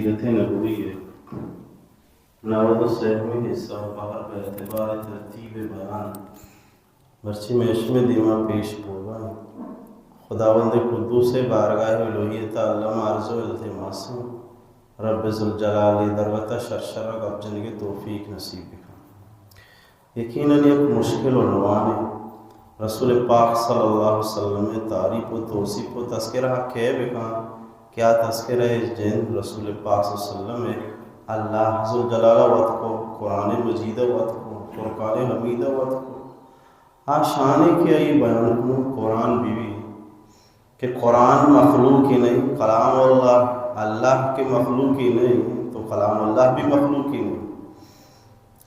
سیرت نبوی ءِ نود و سیمی حصہ بہر بہ اعتبار ترتیب بیان مرچی مئے شمئے دیما پیش بوگا انت۔ خداوند قدوس ءِ بارگاہ الوہیت ءَ الم عرض و التماس انت، رب ذوالجلال ءِ درگت ءَ شر شر ءَ گپ جنگ ءِ توفیق نصیب بکن۔ یقیناً یک مشکل عنوانے۔ رسول پاک صلی اللہ علیہ وسلم ءِ تعریف و توصیف و تذکرہ کئے بکن کہ آ تذکرہ ءِ جند رسول پاک صلی اللہ علیہ وسلم ءَ اللہ ذوالجلال ءَ وت کو، قرآن مجید ءَ وت کو، فرقان حمید ءَ وت کو۔ آ شانے کہ آئی بیان کنوک قرآن بہ بی۔ کہ قرآن مخلوقی نہیں، کلام اللہ، اللہ کے مخلوقی نہیں، تو کلام اللہ بھی مخلوقی نہیں۔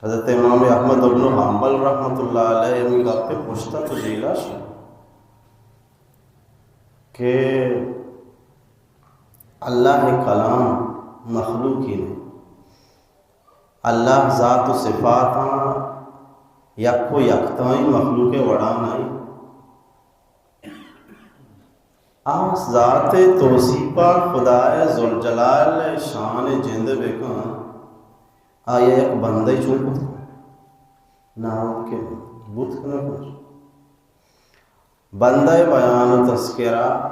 حضرت امام احمد ابن حنبل رحمۃ اللہ علیہ ہمیں گپ پہ پشتا تو جیلا شو کہ اللہ کلام مخلوقی نہیں، اللہ ذات و صفات یک و یکتائیں، مخلوق وڑا نہیں۔ آ ذات توصیفا خدائے ذوالجلال شان جند بکن، آیا یک بندہ چون کت؟ ناممکن بوت کنت۔ بندہ بیان و تذکرہ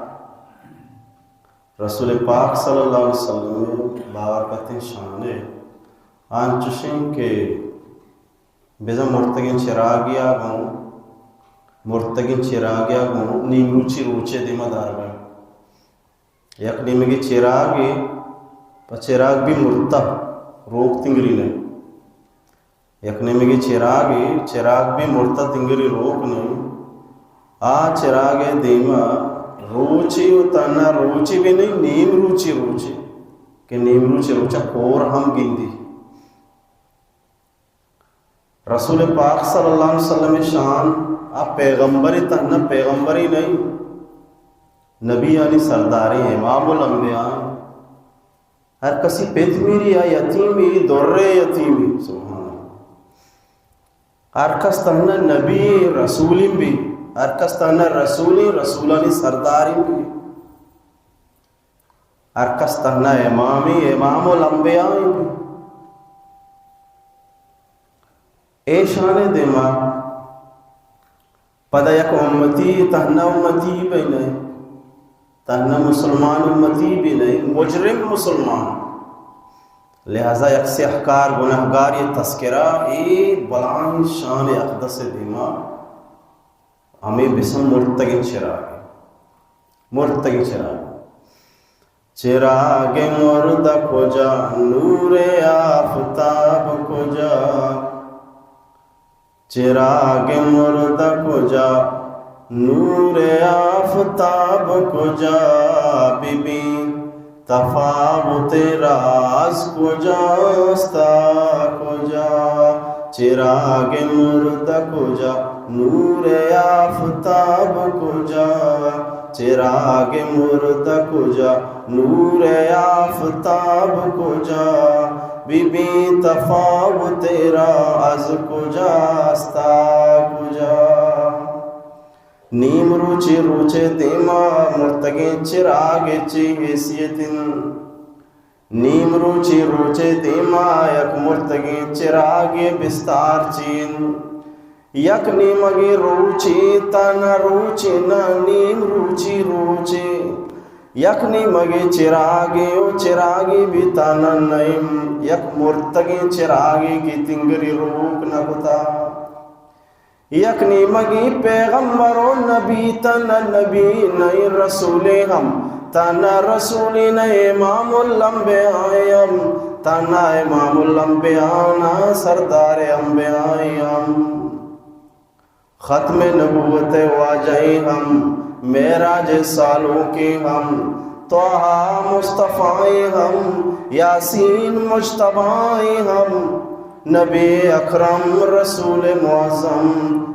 رسول پاک صلی اللہ علیہ وسلم بابرکتیں شانے آنچشیں کہ بزاں مرتگیں چراگے ءَ گوں، مرتگیں چراگے ءَ گوں نیمروچی روچے دیما دارگ ءَ۔ یک نیمگے چراگے، پہ چراگ بھی مرتہ، روک تنگری نہیں۔ یک نیمگے چراگے، چراگ بھی مرتہ، تنگری روک نہیں۔ آ چراگ ءِ دیما روچے و تہنا روچے بھی نہیں، نیمروچی روچے، کہ نیمروچی روچا کور ہم گندی۔ رسول پاک صلی اللہ علیہ وسلم شان آ پیغمبر تہنا پیغمبری نہیں، نبی یعنی سرداری امام الانبیاء۔ ہر کسی پت میری آ یتیمی، در یتیمی، سبحان اللہ۔ ہر کس تہنا نبی رسولی بھی، ہر کس تہنا رسولی رسولانی سرداری بھی۔ ہر کس تہنا امامی، امام الانبیاء۔ اے شان دیما پدا یک امتی تہنا امتی بھی نہیں، تہنا مسلمان امتی بھی نہیں، مجرم مسلمان۔ لہذا یک سیاہکار گناہگار یہ تذکرہ اے بلائیں شان اقدس دیما ہمیں بسم مرتگیں چراگ۔ مرتگیں چراگ۔ چراگ مردہ کجا، نور آفتاب کجا؟ چراگ مردہ کجا، نور آفتاب کجا؟ ببین تفاوت راز کجاست، آ کجا؟ چراگ مردہ کجا، نور آفتاب کجا؟ چراگ مردہ کجا، نور آفتاب کجا؟ ببین تفاوت راز کجاست، آ کجا؟ نیم روچی روچے دیما مرتگیں چراگ چی حیثیت انت؟ نیم روچی روچے دیما یک مرتگیں چراگے بستار چی انت؟ یک نیمگے روچے، تہنا روچے نہ، نیم روچی روچے۔ یک نیمگے چراگے و چراگے بھی تہنا نیم، یک مرتگیں چراگے کہ تنگری روک نہ کتا۔ یک نیمگی پیغمبر و نبی، تہنا نبی نئیں، رسولے ہم تہنا رسولے نئیں، امام الانبیاء ہم تہنا امام الانبیاء نہ، سردار انبیاء ہم۔ ختم نبوت واجہ ہم، معراج سالوکے ہم، طٰہٰ مصطفیٰ ہم، یٰسین مجتبیٰ ہم، نبی اکرم رسول معظم،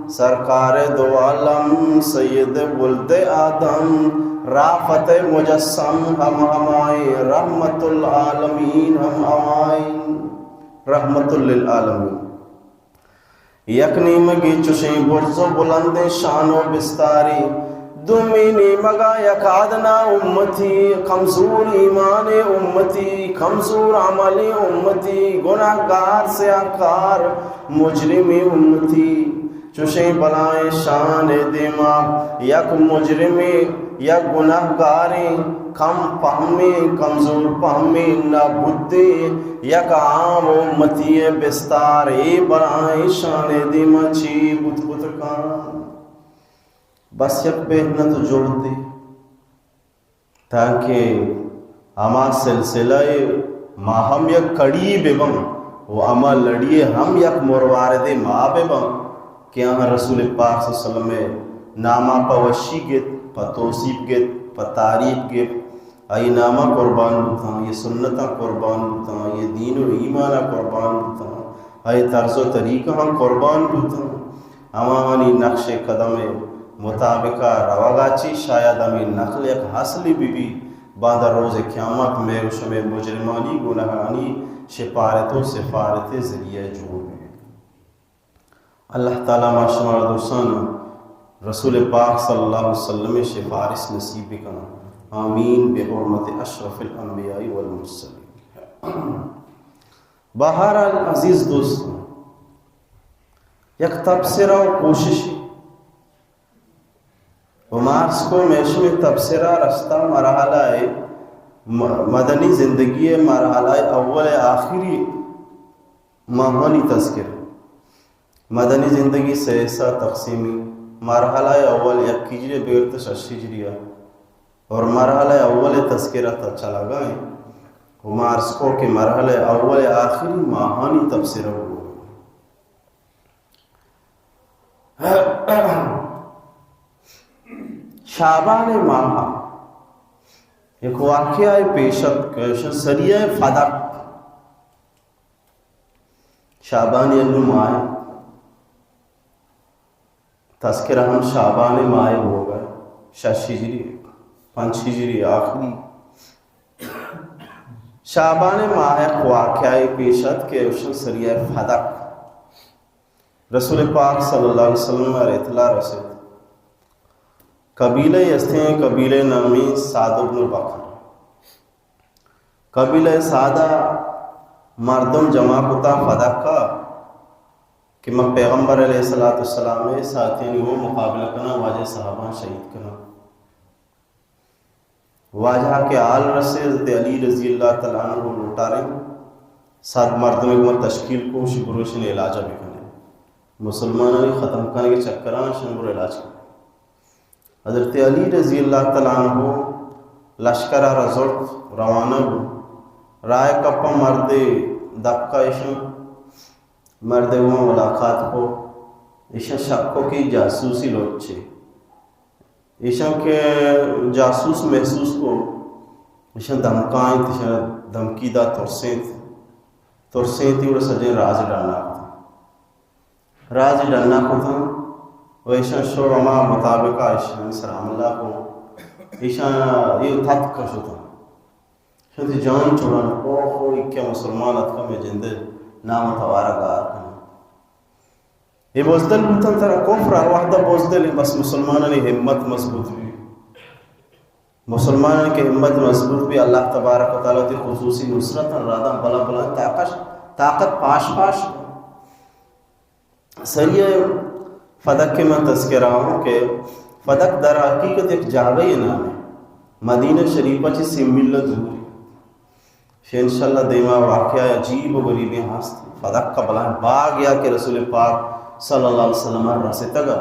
سرکار دو عالم سید ولد آدم، رافت مجسم ہم ہمائیں، رحمت العالمین ہم ہمائیں، رحمت للعالمین۔ یک نیمگے چشیں برز و بلندیں شان و بستاری، دومی نیمگا یک ادنا امتی، کمزور ایمان امتی، کمزور عمل امتی، گناہگار، سیاہکار، مجرم امتی۔ چوشیں بلائیں شان دیما یک مجرمے، یک گناہگاریں، کم پہمیں، کمزور پہمیں، نابودیں یک عام امتی بستار اے بلائیں شان دیما چی بوت کت کن؟ بس یک محنت و جہدے، تاکہ ہما سلسلہ ء ما ہم یک کڑی بہ بن و ہما لڑی ء ہم یک مرواردے ما بہ بن کہ آہاں رسول پاک صلی اللہ علیہ وسلم ء ناما پہ وشی گت، پہ توصیف گت، پہ تعریف گت، آئی ناما قربان بوتاں، آئی سنتاں قربان بوتاں، آئی دین و ایمانا قربان بوتاں، آئی طرز و طریقہاں قربان بوتاں۔ ہماہانی نقش قدم مطابق روگا چی شاید ہمیں نقل یک حاصل بی بی، بعد روز قیامت میں و شمے مجرمانی گناہانی شفارت و سفارت ذریعہ جوڑ بی۔ اللہ تعالی ما شمار دوستان رسول پاک صلی اللہ علیہ وسلم شفارس نصیب بکنا۔ آمین بحرمت اشرف الانبیاء والمرسلین۔ بہرحال عزیز دوست، یک تبصرہ و کوشش و مارس کو میشم تبصرہ رستہ مرحلہ م-، مدنی زندگی مرحلہ اول آخری ماہانی تذکر۔ مدنی زندگی سے حصہ تقسیمی، مرحلہ اول یک ہجری بغیر تو شش ہجری ہے، اور مرحلہ اول تذکرہ تا چلا گئے، و مارس کو کہ مرحلہ اول آخری ماہانی تبصرہ ہوا۔ شعبان ماہ یک واقعہ پیش اتک کہ سریہ فدک، شعبان انو ماہ، تذکرہ ہم شعبان ماہ ہوگا، شش ہجری، پنچ ہجری آخری۔ شعبان ماہ یک واقعہ پیش اتک کہ اوشن سریہ فدک۔ رسول پاک صلی اللہ علیہ وسلم ء اطلاع رسید، قبیلہ استیں، قبیلہ نامی سعد ابن بکر۔ قبیلہ سعدہ مردم جمع کتا فدک ء کہ من پیغمبر علیہ الصلوۃ والسلام ء ساتھیانی وہ مقابلہ کناں، واجہ صحاباں شہید کناں۔ واجہ کہ حال رسے، حضرت علی رضی اللہ تعالی عنہ لوٹاریں، سعد مردمے گوں تشکیل کو، شی بروشن علاج بکنے۔ مسلمانانی ختم کنگے چکران شن برو علاج کن۔ حضرت علی رضی اللہ تعالی عنہ لشکر را زرت، روانہ بو۔ راہ کپا مردے دکا ایشن، مردے گوں ملاقات کو، ایشن شک کو کہ جاسوسی لوچے۔ ایشاں کہ جاسوس محسوس کو، ایشاں دھمکائیں، ایشاں دھمکی دا، ترسینت، ترسینت، اور سجیں راز ڈنا کتاں۔ راز ڈنا کتاں و ایشاں شو ہما مطابق ایشاں سر حملہ کو، ایشاں یہ تھت کشتاں۔ شتی جان چوڑان، اوہ، اوہ، ایکے مسلمان اتکا میں جندے نام توارا گار کناں۔ اے بزدل بوتن، ترا کفر ہر وحدہ بزدل، بس مسلمانانی ہمت مضبوط بی۔ مسلمانانی کہ ہمت مضبوط بی، اللہ تبارک و تعالی تی خصوصی نصرت راداں، بلا بلا طاقت، طاقت پاش پاش۔ سریہ فدک کہ من تذکرہ ہوں کہ فدک در حقیقت یک جاگہ نام ہے، مدینہ شریفہ چی سی میل دور۔ شہ انشاءاللہ دیما واقعہ عجیب و غریبیں ہست۔ فدک کا بلائیں باگ یا کہ رسول پاک صلی اللہ علیہ وسلم رستگا،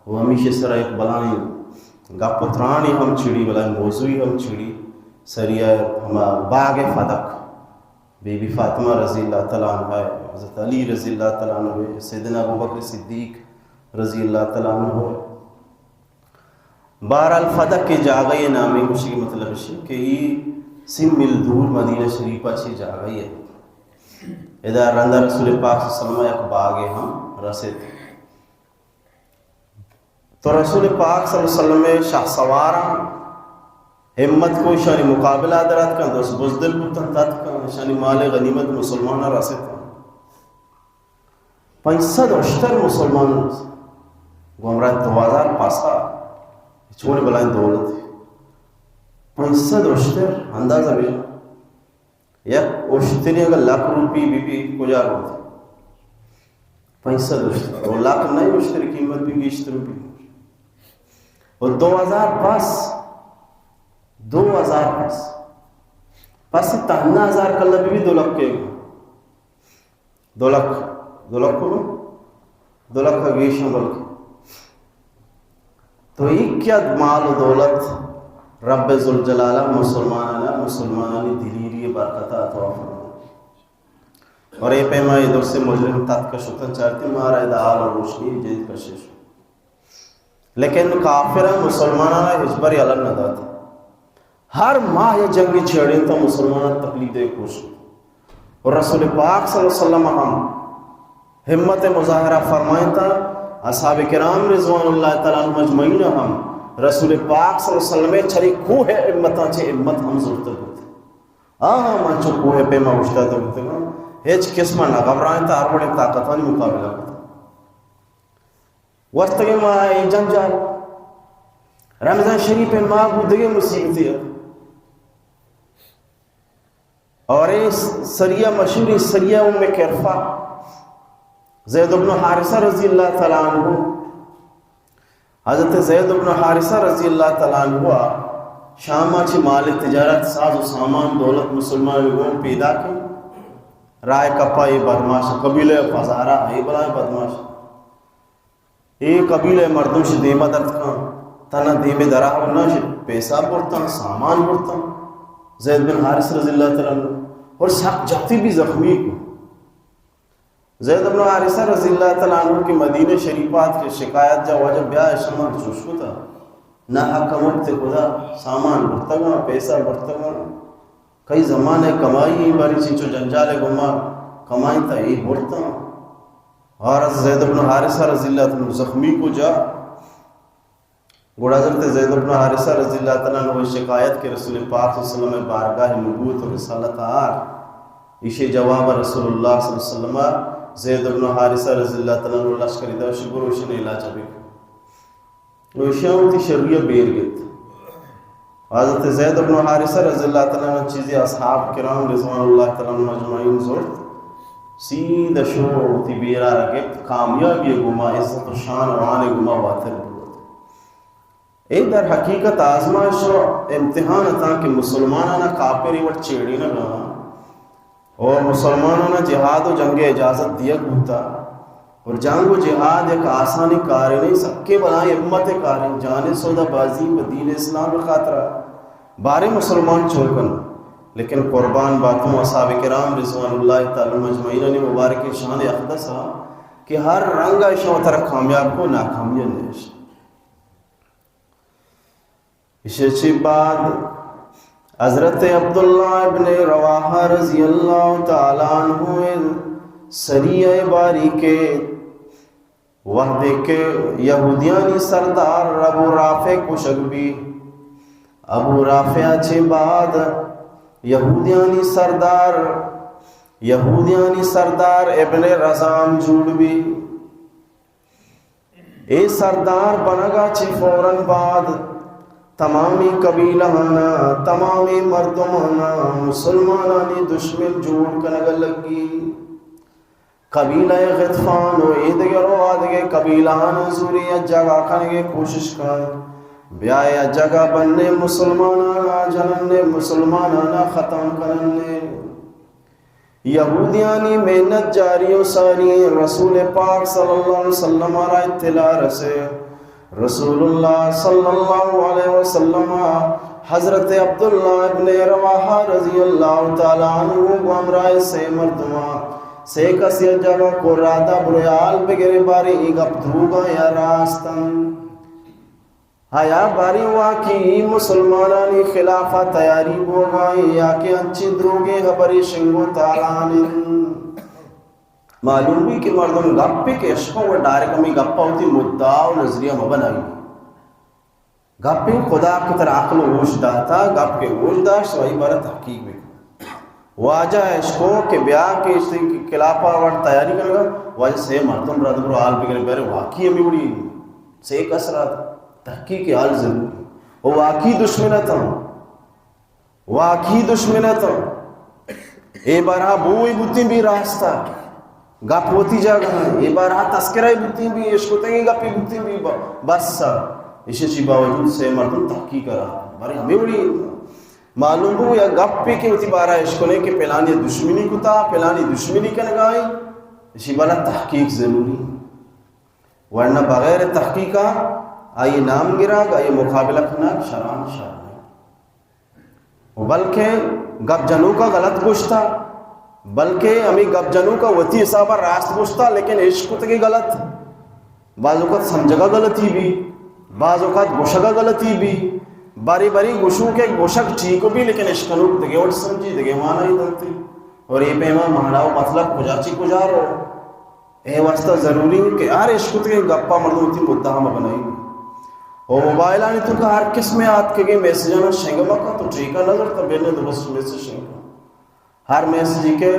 و ہمیشہ سرا ایک بلائیں گپ و ترانی ہم چھڑی، بلائیں موضوعی ہم چھڑی، سریہ ہما باگ فدک، بی بی فاطمہ رضی اللہ تعالی عنہ، حضرت علی رضی اللہ تعالی عنہ، سیدنا ابوبکر صدیق رضی اللہ تعالی عنہ۔ بہرحال فدک کے جاگہ نامے گوشی کہ مطلب اش کہ ای سی میل دور مدینہ شریفہ چی جاگہ ہے۔ ادا رندا رسول پاک صلی اللہ علیہ وسلم یک باغے ہم رسید۔ تو رسول پاک صلی اللہ علیہ وسلم شاہ سواراں ہمت کو، اشانی مقابلہ درات کن، دوست بزدل بوتن تت کن، اشانی مال غنیمت مسلمان رسید کن۔ پنچ سد اشتر مسلمان گوں ہمراہ دو ہزار پاسا۔ چون بلائیں دولت، پنچ سد اشتر، اندازہ بے، یک اشتری اگر لاکھ روپی بی بی کجا روت؟ پنچ سد اشتر، اور لاکھ نہیں، اشتری قیمت بھی گیشتر بھی۔ اور دو ہزار پس، دو ہزار پس، پس تہنا ہزار کلہ بی بی دو لکھ کے، دو لکھ، دو لکھ کو، دو لکھ کا گیش ہم بلکہ۔ تو یہ کیا مال و دولت رب ذوالجلالہ مسلمانانا، مسلمانانی دلیری برکت عطا فرمائے۔ اور اے پیما اے درسیں مجرم تتک شتن چارتی مارا ادا حال و روشنی جند کشش۔ لیکن کافر مسلمانانا ہچبر یلہ نہ دات۔ ہر ماہ یہ جنگ چھیڑیں تو مسلمانان تکلیف دے کوش۔ اور رسول پاک صلی اللہ علیہ وسلم ہم ہمت مظاہرہ فرمائیں تا، اصحاب کرام رضوان اللہ تعالی عنہم اجمعین ہم رسول پاک صلی اللہ علیہ وسلم چری کوہ ہمتاں چے ہمت ہم زورتگ بوت۔ آہاں من چو کوہ پیما اوشتاتگ بوتگاں، ہچ قسم نہ گھبرائیں تا ہر وڑیں طاقتانی مقابلہ کتا۔ گوستگیں ماہ ء جنجال، رمضان شریف ء ماہ بو دگہ مصیبتے ات۔ اور اے سریہ مشہوریں سریہ ام کرفہ، زید ابن حارثہ رضی اللہ تعالی عنہ، حضرت زید ابن حارثہ رضی اللہ تعالی عنہ شام ء چہ مال تجارت، ساز و سامان، دولت مسلمان گوں پیدا کن۔ راہ کپا اے بدماش قبیلہ فزارہ، اے بلائیں بدماش۔ اے قبیلہ مردم شی دیما درت کن، تنا دیمے درا نہ شی، پیسہ برتن، سامان برتن۔ زید بن حارث رضی اللہ تعالی عنہ اور سخت جاتی بھی زخمی کو۔ زید بن حارثہ رضی اللہ تعالی عنہ کہ مدینہ شریفات کے شکایت جا، واجہ بیا شما چوش کتا، نہ حق مبت خدا، سامان برتگا، پیسہ برتگا، کئی زمانہ کمائی ایں، باری چنچو جنجال گما کمائی تا اے برتاں۔ اور از زید بن حارثہ رضی اللہ تعالی عنہ زخمی کو جا۔ گڑا حضرت زید بن حارثہ رضی اللہ تعالی عنہ شکایت کہ رسول پاک صلی اللہ علیہ وسلم بارگاہ نبوت و رسالت آر۔ ایشی جواب رسول اللہ صلی اللہ علیہ وسلم زید بن حارثہ رضی اللہ تعالی عنہ لشکری دا شبر و شن علاج بکن۔ و ایشاں وتی شری ء بیر گپت۔ حضرت زید بن حارثہ رضی اللہ تعالی عنہ چیزی اصحاب کرام رضوان اللہ تعالی عنہ اجمعین زرت، سیدھا شو وتی بیرا را گپت، کامیابی گما عزت و شان و آن گما واتر بوت۔ اے در حقیقت آزمائش و امتحان اتاں کہ مسلمانانا کافر وٹ چیڑینگا و مسلمانانا جہاد و جنگ ء اجازت دیگ بوتا۔ اور جنگ و جہاد یک آسانی کارے نہیں، سکیں بلائیں ہمت کارے، جان سودا بازی پہ دین اسلام خاطرا۔ بارے مسلمان چون کن، لیکن قربان باتوں اصحاب کرام رضوان اللہ تعالی مجمعین مبارک شان اقدس کہ ہر رنگ ایشاں ترا کامیاب کو، ناکامی نیش۔ ایشی چی بعد حضرت عبداللہ ابن رواحہ رضی اللہ تعالی عنہ سریہ باری کے وحدے کے یہودیانی سردار ابو رافع کشگ بی۔ ابو رافع چی بعد یہودیانی سردار، یہودیانی سردار ابن رزام جوڑ بی۔ اے سردار بنگا چہ فوراً بعد تمامی قبیلہانا، تمامی مردمانا مسلمانانی دشمن جوڑ کنگا لگی۔ قبیلہ غطفان و ایدگر و آدگہ قبیلہانا زوری یک جاگہ کنگے کوشش کن۔ بیا یک جاگہ بننے مسلمانانا، جننے مسلمانانا، ختم کننے۔ یہودیانی محنت جاری و ساری، رسول پاک صلی اللہ علیہ وسلم را اطلاع رسے۔ رسول اللہ صلی اللہ علیہ وسلم حضرت عبداللہ ابن رواحہ رضی اللہ تعالی عنہ گو ہمراہ سے مردماں، سے کس یک جگہ کو رادا برے حال بگرے بارے ای گپ دروگا یا راستن۔ آیا باریں واقعی مسلمانانی خلافا تیاری بوگا ایں یا کہ انچیں دروگیں ہبرے شنگ و تالان انت؟ معلوم بی کہ مردم گپے کہ اشکو و ڈائریکٹ ہمیں گپا ہوتی مدعا و نظریہ مبنائی۔ گپے خدا کہ ترا عقل و ہوش داتا، گپ کہ ہوش داشت، وہی بارا تحقیق بکن۔ واجہ اشکو کہ بیا کہ اشتے کہ خلافا وڑ تیاری کنگا، واجہ سے مردم رد برو حال بگرے، بارے واقعی ہمیں وڑی سے کس رد۔ تحقیق حال ضروری۔ او واقعی دشمن اتاں، واقعی دشمن اتاں۔ اے بارہ بوئی بوتیں بی راستہ، گپ وتی جاگہ ہیں۔ اے بارہ تذکرہ بوتیں بی، اشکتگیں گپی بوتیں بی، ب-، بس۔ اشی چی باوجود سے مردم تحقیق کرا۔ بارے ہمیں وڑی معلوم بو یا گپے کہ وتی بارہ اشکنے کہ پلانی دشمنی کتا، پلانی دشمنی کنگائیں، اشی بارہ تحقیق ضروری۔ ورنہ بغیر تحقیقا آئی نام گراگ، آئی مقابلہ کنگ شران شر نہ۔ و بلکہ گپ جنوکا غلط گوشتا، بلکہ ہمیں گپ جنوکا وتی حسابا راست گوشتا، لیکن اشکتگی غلط۔ بعض اوقات سمجھگا غلطی بی، بعض اوقات گوشگا غلطی بی، باری باری گوشوکے گوشگ ٹھیک بی، لیکن اشکنوک دگہ وڑ سمجھی، دگہ معنی دنتی۔ اور اے پیما مانا و مطلب کجا چی کجا رو۔ اے واسطہ ضروری ہے کہ ہر اشکتگیں گپا مردم وتی مدعا مہ بنائی۔ او موبائلانی توکا ہر قسم آتکگیں میسجانا شنگ مکن، تو ٹھیکا نظر تا بین درست میسج شنگ کن۔ ہر میسجی کہ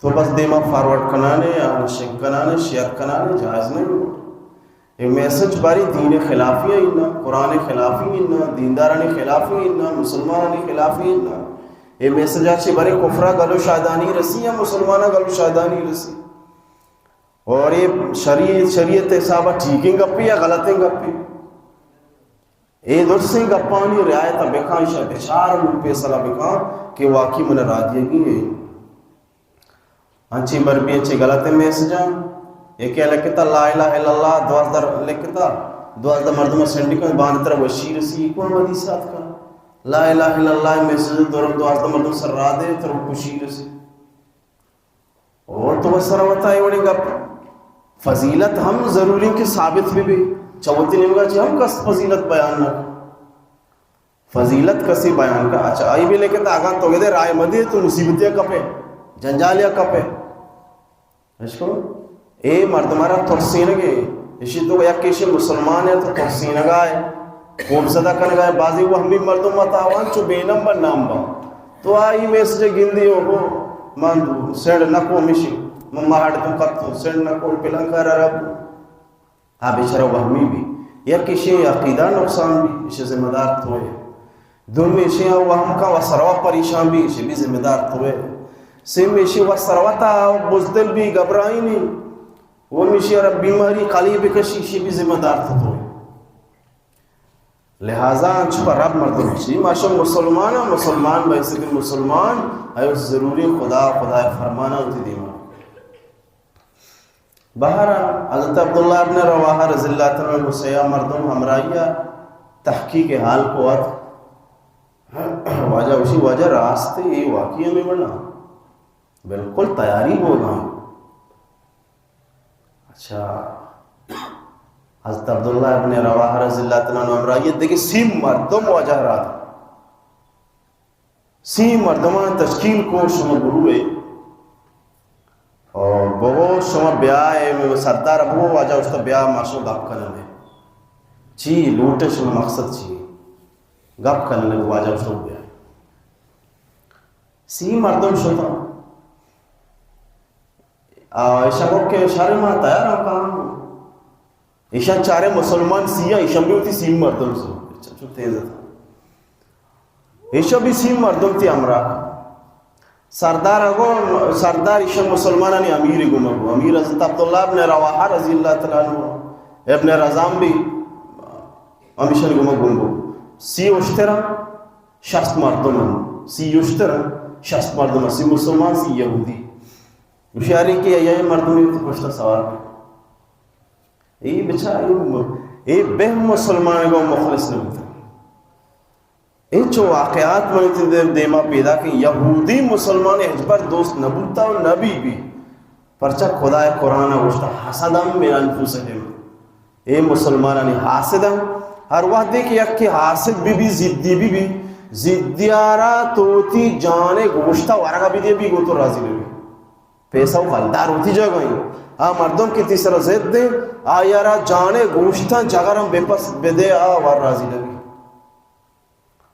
تو بس دیما فارورڈ کنانے یا شنگ کنانے، شیئر کنانے، جائز نہیں۔ اے میسج باری دین خلافی ہے نا، قرآن خلافی ہے نا، دیندارانی خلافی ہے نا، مسلمانانی خلافی ہے نا۔ اے میسج آچے باری کفرا گلو شادانی رسی یا مسلمانا گلو شادانی رسی۔ اور اے شریعت، شریعت حسابا ٹھیکیں گپی یا غلطیں گپی؟ اے درسیں گپانی رعایت بکاں، ایشا بچار و فیصلہ بکاں کہ واقعی من را دیگی ہے۔ انچیں بر بی انچیں غلطیں میسجاں، یکے لکھتا لا الہ الا اللہ، دوازدہ لکھتا، دوازدہ مردم سینڈ کن، بان ترا وشی رسی، کو حدیث آتکا؟ لا الہ الا اللہ میسج دور دوازدہ مردم سر را دے، ترا خوشی رسی۔ اور تو بس سر وتا اے وڑیں گپ۔ فضیلت ہم ضروری کہ ثابت بہ بی۔ چہ وتی نیمگا چہ ہم کس فضیلت بیان نہ۔ فضیلت کسی بیان کا، اچھا، آئی بھی لیکن اگاں تو گدے رائے مدے تو مصیبتیا کپے، جنجالیا کپے۔ اشکو، اے مردم را ترسینگے، اشی تو یک ایشی مسلمان ہے تو ترسینگا ہے۔ خوف زدہ کنگا ہے، بعضی وہمی مردم متاوان چو بے نام بر نام با۔ تو آئی میسج گندی ہو گو، من سینڈ نکو مشی، من مہاڑ تو کتو، سینڈ نکو پلان کر رب۔ ہا بیچارہ وہمی بی۔ یک ایشی عقیدہ نقصان بی، ایشی ذمہ دار تو ہے۔ دومی ایشی وہم کا و سروا پریشان بی، ایشی بھی ذمہ دار تو ہے۔ سیمی ایشی و سروتا بزدل بی، گھبرائینی۔ و میشی را بیماری قلیب کشی، شی بھی ذمہ دار تو تو۔ لہذا انچ پر رب مردم چی، ما شو مسلمان، مسلمان بحیثیت مسلمان، ایو ضروری خدا، خدا فرمانا ہوتی دیما۔ بہرحال، حضرت عبداللہ ابن رواحہ رضی اللہ تعالی عنہ سیا مردم ہمراہیا تحقیق حال کو ات۔ واجہ اسی واجہ راستے، یہ واقعی ہمیں بنا۔ بالکل تیاری بوگا۔ اچھا، حضرت عبداللہ ابن رواحہ رضی اللہ تعالی عنہ ہمراہی دیکھے سی مردم واجہ را دا۔ سی مردمان تشکیل کو شما گروہ ہے۔ اور بگو شما بیا اے سردار بگو واجہ اشتا بیا ما شما گپ کننے۔ چی لوٹے شما مقصد چی؟ گپ کننے واجہ اشتا بیا۔ سی مردم شتا۔ آ، ایشاں گو کہ شر ما تیار ہم کام۔ ایشاں چارے مسلمان سی، ایشاں بھی ہوتی سی مردم سو۔ اچھا، چو تیز تھا۔ ایشاں بھی سی مردم تھی ہمراہ۔ سردار اگو، سردار ایشاں مسلمانانی امیر گو مگو۔ امیر حضرت عبداللہ ابن رواحہ رضی اللہ تعالی عنہ، ابن رزام بھی ہمیشہ گو مگو۔ سی اشترا شست مردم ہم۔ سی اشترا شست مردم، سی مسلمان، سی یہودی۔ ہوشیاری کہ یہ مردم یہ تو پشتا سوار بھی۔ اے بچار، اے م-، اے بہ مسلمان گو مخلص نہ بوتا۔ اے چو واقعات من تین دیم-، دیما پیدا کہ یہودی مسلمان ہچبر دوست نہ بوتا و نہ بی بی۔ پرچا خدائے قرآن گوشتا، "حسدا من انفسهم"۔ اے مسلمانانی حاسد ہم۔ ہر وقت دے کہ یک کے حاسد بی بی، ضدی بی بی، ضدیارا تو تی جانے گوشتا ورگا بی دے بی گو تو راضی بی بی۔ پیسہ و کلدار وتی جاگہ ہیں۔ آ مردم کہ تی سر ضد دیں، آ یارا جانے گوشتاں جگرم بے پس بدے، آ وار راضی نبی۔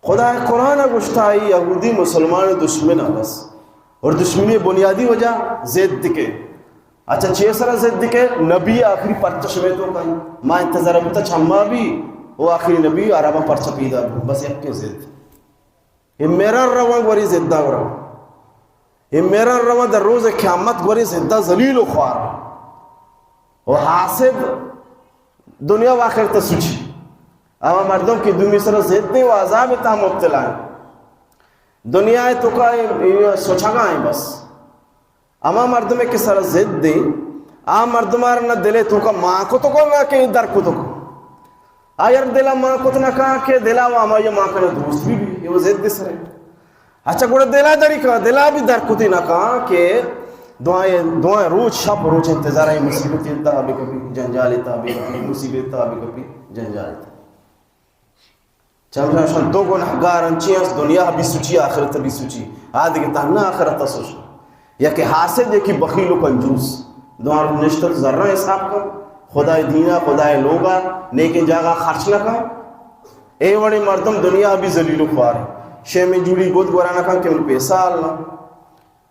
خدا قرآن گوشتا، ای یہودی مسلمان دشمن بس۔ اور دشمنی بنیادی وجہ ضد کے۔ اچھا، چے سر ضد کے؟ نبی آخری پرچہ شمے تو کن۔ ما انتظار بوتا چما بھی۔ او آخری نبی عرباں پرچہ پیدا بو؟ بس یکیں ضد۔ اے میران رواں گوری ضداں رواں۔ اے میران رواں در روز قیامت گوری ضداں ذلیل و خوار۔ و حاسد دنیا و آخرت سوچی۔ اما مردم کہ دومی سر ضد و عذاب تہا مبتلا ہیں۔ دنیا توکا اے، اے سوچگا ہیں بس۔ ہما مردمے کہ سر ضد دے، آ مردم ءَ را نہ دل ءِ توکا مان کتگ ءُ نہ کہ در کتگ۔ آئی ءَ را دل ءَ مان کت نہ کن کہ دل ءَ و ہمائی ءَ مان کن دوست بہ بی، اے و ضد سر ءَ۔ اچھا گڑا دل ءَ دری کن، دل ءَ بھی در کتی نہ کن کہ دعائیں، دعائیں روچ شپ روچ انتظار ءَ مصیبت ءِ تہا بہ کپی، جنجال ءِ تہا بہ کپی، مصیبت ءِ تہا بہ کپی، جنجال ءِ تہا۔ چمشان شان دو گناہگار انچیں است، دنیا بی سوچی، آخرت بی سوچی۔ آ دگہ تہنا آخرت سوچ۔ یکے حاسد، یکے بخیل و کنجوس۔ دعا نشتت زراں حساب کن۔ خدائے دینا، خدائے لوگا، نیکیں جاگہ خرچ نہ کن۔ اے وڑیں مردم دنیا بی ذلیل و خوار۔ شیمی جوڑی گد گورا نہ کن کہ من پیسہ اللہ۔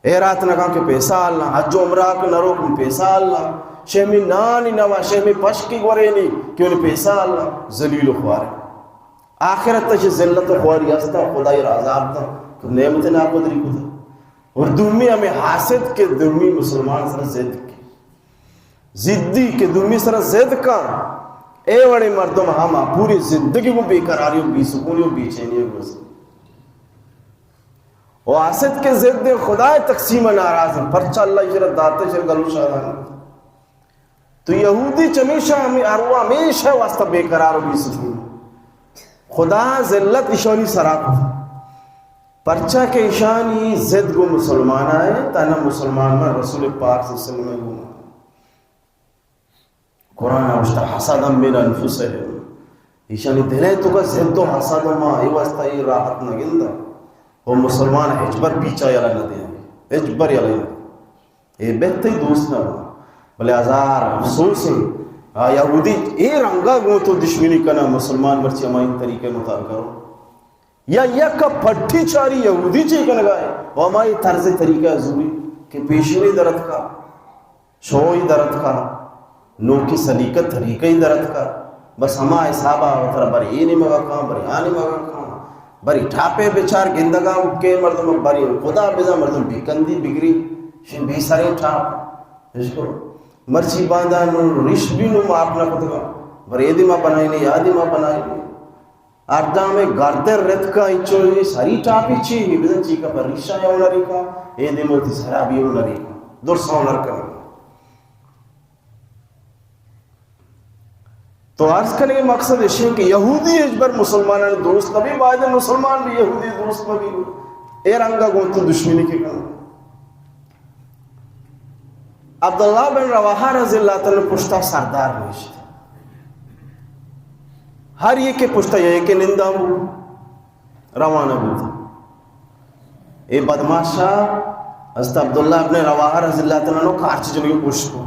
ہیرات نہ کن کہ پیسہ اللہ، حج و عمرہ کہ نہ رو کہ پیسہ اللہ، شیمی نانی نوا، شیمی پشکی گورینی کہ من پیسہ اللہ، ذلیل و خوار۔ آخرت چہ ذلت و خواری ہستا، خدای را عذاب دا، تو نعمت ناقدری کتا۔ اور دومی ہمیں حاسد کہ دومی مسلمان سر ضد کی۔ ضدی کہ دومی سر ضد کن، اے وڑیں مردم ہما پوری زندگی کو بے قراری و بے سکونی و بے چینی گزر۔ و حاسد کہ ضد خدائے تقسیم ناراض ہیں، پرچہ اللہ شر داتے شر گلو شادان۔ تو یہودی چمیشہ ہمیں ارواح ہمیشہ واسطہ بے قرار و بے سکون۔ خدا ذلت اشانی سرا کو۔ پرچہ کہ اشانی ضد گو مسلمان آئے، تانا مسلمان من رسول پاک صلی اللہ علیہ وسلم گو۔ قرآن ءَ گوشتہ، حسدا من انفسهم۔ ایشانی دل ءِ توکا ضد و حسد ما، اے واسطہ اے راحت نہ گنداں۔ و مسلمان ہچبر پیچا یلہ نہ دیاں، ہچبر یلہ نہ۔ اے بہتری دوست نہ بنا۔ بلے ہزار افسوس ہے، آ یہودی اے رنگا گوں تو دشمنی کنا، مسلمان مرچی ہمائی طریقے مطابق کرو۔ یا یک پٹی چاری یہودی چی کنگا ہے، و ہمائی طرز طریقہ زوری کہ پیشینی درت کا، شوئی درت کا، نوکی سلیقہ طریقہ درت کا، بس ہما حسابا وترا بری اے نیمگا کان، بری آ نیمگا کان، بری ٹاپے بچار گندگا اکے مردم، بری خدا بزا مردم بی کندی بگری، شن بی سرے ٹاپ، اشکو مرچی باندا نو ریش بھی نو معاف نہ کتگا، بری اے دیما بنائی نے، یا دیما بنائی نے۔ ہر دامے گردن رتکا انچو اے سری ٹاپی چی ہی بزن چی کا پر ریشا یا ہنری کا، اے دے موتی سرا بھی ہنری کا، درسا ہنر کرنا۔ تو عرض کرنے مقصد اشی کہ یہودی ہچبر مسلمانان دوست نبی، باید مسلمان بھی یہودی دوست نبی۔ اے رنگا گون تو دشمنی کے کرنا۔ عبداللہ بن رواحہ رضی اللہ تعالی عنہ پشتا سردار نشت۔ ہر یکے پشتا یکے نندان بو، روانہ بوت۔ اے بدمعاشا حضرت عبداللہ ابن رواحہ رضی اللہ تعالی عنہ کارچ جنگی پشت کو،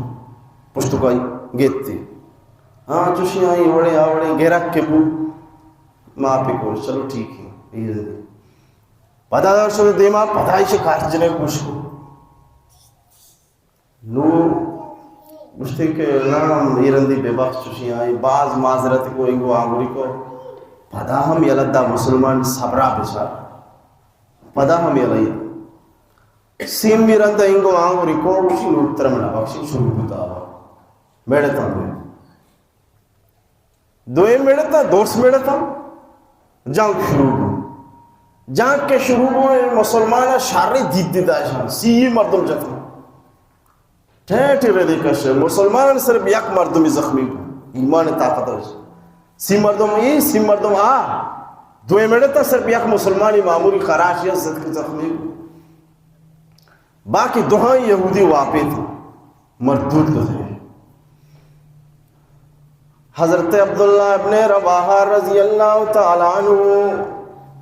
پشت کو آئی گیتی۔ ہاں، چوشی آئی وڑے آ وڑے گرک کے بو، معافی کو، چلو ٹھیک ہے، یہ دے۔ پدا در شد دیما، پدا ایشی کارچ جنگی پشت کو۔ نو گوشتے کہ نام اے رندی بے بخش چوشی آئی، باز معذرت کو، اینگو آنگوری کو، پدا ہم یلہ دا مسلمان صبرا بچار، پدا ہم یلہ۔ سیمی رند اینگو آنگوری کو، گوشی نو تر منا بخشی شروع بوتا ہوا۔ میڑے تاں دوئیں۔ دوئیں میڑتا، دوست میڑتا، جنگ شروع بو۔ جنگ کہ شروع بو، مسلمان شر دید داشان، سی مردم جتن۔ ٹھیٹ ردی کش، مسلمان صرف یک مردمی زخمی بو، ایمان طاقت داشت۔ سی مردم ای، سی مردم آ۔ دوئیں میڑتا صرف یک مسلمانی معمولی خراش یا صدق زخمی بو۔ باقی دوہاں یہودی واپیت مردود گزرے۔ حضرت عبداللہ ابن رواحہ رضی اللہ تعالی عنہ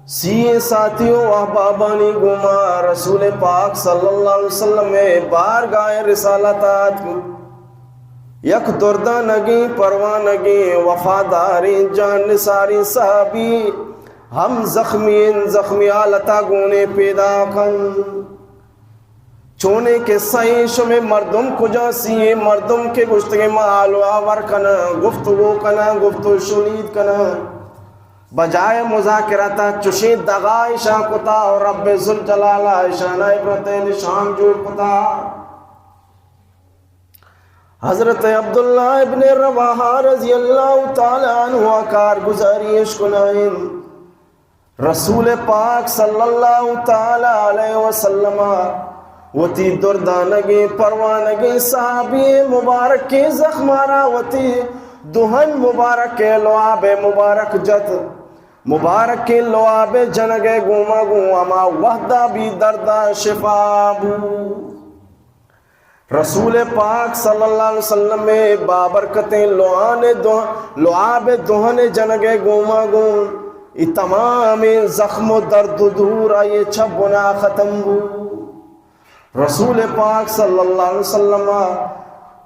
سی ساتھی و احبابانی گوما رسول پاک صلی اللہ علیہ وسلم بارگاہ رسالت آت۔ یک دردانگیں، پروانگیں، وفاداریں، جان نثاریں صحابی ہم زخمی، زخمی حالتا گونے پیدا کن۔ چونیں قصہ ایں، شمے مردم کجا سی ایں؟ مردم کہ گوشتگیں ما حال و احوال کناں، گفتگو کناں، گفت و شنید کناں، بجائے مذاکرات ءَ چشیں دغا اشاں کتا و رب ذوالجلال ءَ اشانا عبرت نشان جوڑ کتا۔ حضرت عبداللہ ابن رواحہ رضی اللہ تعالی عنہ ءَ کارگزاری اش کنائیں۔ رسول پاک صلی اللہ تعالی علیہ وسلم ءَ وتی دردانگیں پروانگیں صحابی مبارکیں زخمارا وتی دہن مبارک ءِ لعاب مبارک جت، مبارکیں لعاب جنگ ءِ گوما گوں ہما وہدا بی دردا شفا بو۔ رسول پاک صلی اللہ علیہ وسلم ءِ بابرکتیں لعان دو-، لعاب دہن جنگ ءِ گوما گوں اے تمامیں زخم و درد و دور آئی چہ بنا ختم بو۔ رسول پاک صلی اللہ علیہ وسلم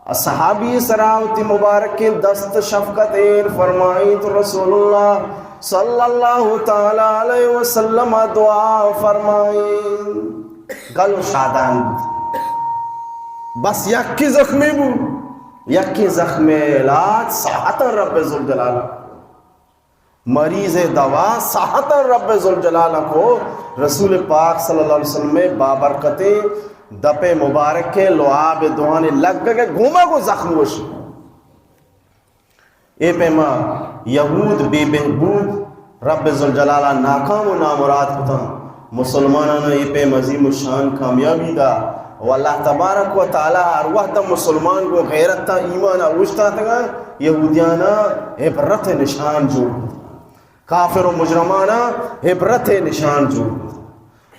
ءَ صحابی سرا وتی مبارکیں دست شفقت ایر فرمائیت، رسول اللہ صلی اللہ تعالی علیہ وسلم ءَ دعا فرمائیت۔ گل و شادان بوت۔ بس یکے زخمی بو، یکے زخم علاج ساعتاں رب ذوالجلال، مریض دوا ساعتاں رب ذوالجلال کو۔ رسول پاک صلی اللہ علیہ وسلم بابرکتیں دپ مبارک لعاب دہن لگگ گوما گو زخم وش۔ اے پیما یہود بے بہبود، رب ذوالجلال ءَ ناکام و نامراد کتاں۔ مسلمانان ءَ اے پیم عظیم الشان کامیابی دا و اللہ تبارک و تعالی ہر وہد مسلمان گوں غیرت ءَ ایمان ءَ اوشتاتگاں، یہودیان ءَ عبرت نشان جوڑ کتاں۔ کافر و مجرمان ءَ عبرت نشان جوڑ کتاں۔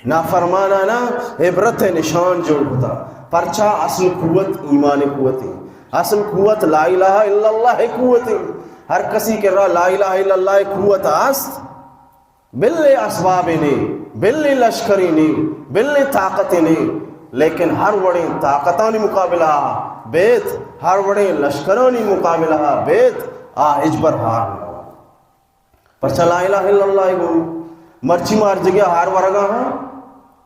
نافرمانانا عبرت نشان جوڑ کتا۔ پرچا؟ اصل قوت ایمان قوت ہے، اصل قوت لا الہ الا اللہ قوت ہے۔ ہر کسی کہ را لا الہ الا اللہ قوت است، بلے اسباب نے، بلے لشکری نے، بلے طاقت نے، لیکن ہر وڑیں طاقتانی مقابلہ بیت، ہر وڑیں لشکرانی مقابلہ بیت، آ ہچبر ہار نہ۔ پرچا لا الہ الا اللہ گوں؟ مرچی ما ہر جگہ ہار ورگا ہاں،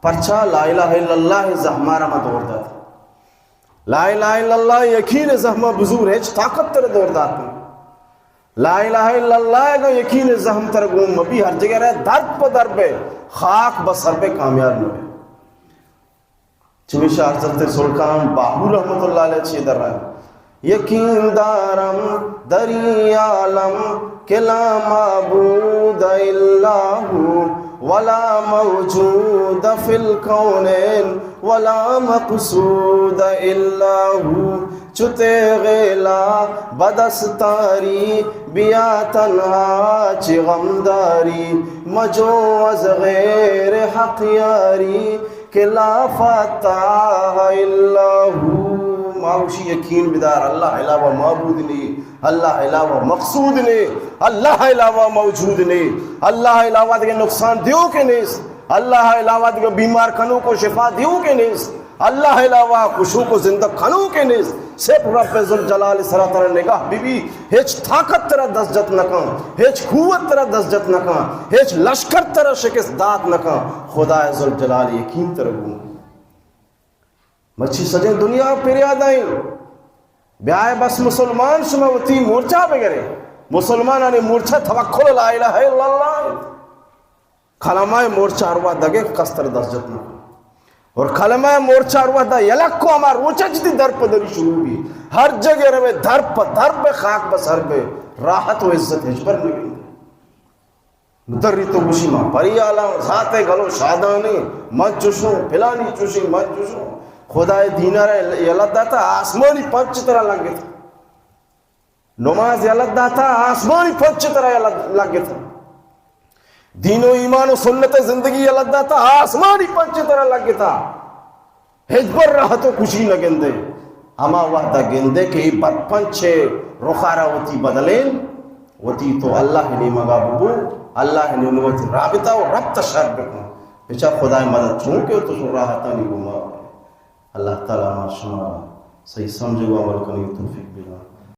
پرچا لا الہ الا اللہ زہمارا ما دور دات۔ لا الہ الا اللہ یقین زہما بزور، ہچ طاقت تر دور دات نہیں۔ لا الہ الا اللہ اگاں یقین زہم تر گوں مبی، ہر جگہ رہ درب پہ درب ہے، خاک بسر پہ کامیاب نہ ہے۔ چمیشا حضرت سلطان باہو رحمت اللہ علیہ چی در رہا ہے، یقین دارم در این عالم کہ لا معبود الا هو، ولا موجود فی الکونین، ولا مقصود الا هو۔ چو تیغ لا بدستاری، بیا تنہا چہ غمداری، مجو از غیر حق یاری۔ کہ لا فتاح الا هو۔ ما گوشی یقین بدار، اللہ علاوہ معبود نہیں، اللہ علاوہ مقصود نہیں، اللہ علاوہ موجود نہیں، اللہ علاوہ دگہ نقصان دیوکے نیست، اللہ علاوہ دگہ بیمار کنوک و شفا دیوکے نیست، اللہ علاوہ کشوک و زندگ کنوکے نیست۔ صرف رب ذوالجلال سرا ترا نگاہ بی بی، ہچ طاقت ترا دست جت نہ کن، ہچ قوت ترا دست جت نہ کن، ہچ لشکر ترا شکست دات نہ کن۔ خدا ذوالجلال یقین ترا گوں۔ مرچی سجیں دنیا پریادائیں۔ بیائے بس مسلمان شما وتی مورچہ بگرے۔ مسلمانانی مورچہ توکل لا الہ الا اللہ۔ کلمہ مورچہ ہر وہد دگہ کس ترا دست جت نہ۔ اور کلمہ مورچہ ہر وہد یلک کو ہما روچہ جتی در پہ دری شروع بی۔ ہر جگہ روے در پہ در بے، خاک بسر بے، راحت و عزت ہچبر نہ گندے۔ در ری تو گوشی ما پری آلا ذات گلو شادانی، من چوشوں، پلانی چوشی، من چوشوں۔ خدائے دینا را یلہ داتا، آسمانی پنچ ترا لگتا۔ نماز یلہ داتا، آسمانی پنچ ترا یلہ لگتا۔ دین و ایمان و سنت زندگی یلہ داتا، آسمانی پنچ ترا لگتا۔ ہچبر راحت و خوشی نہ گندے۔ ہما وہدا گندے کہ اے بد پنچ رخارا وتی بدلین، وتی تو اللہ نیمگا ببو، اللہ نیمگا وتی رابطہ و ربط شر بکن۔ بچا خدائے مدد چون کہ تو شو راحتانی گما۔ اللہ تعالی ما شما صحیح سمجھ و عمل کنی توفیق بدن۔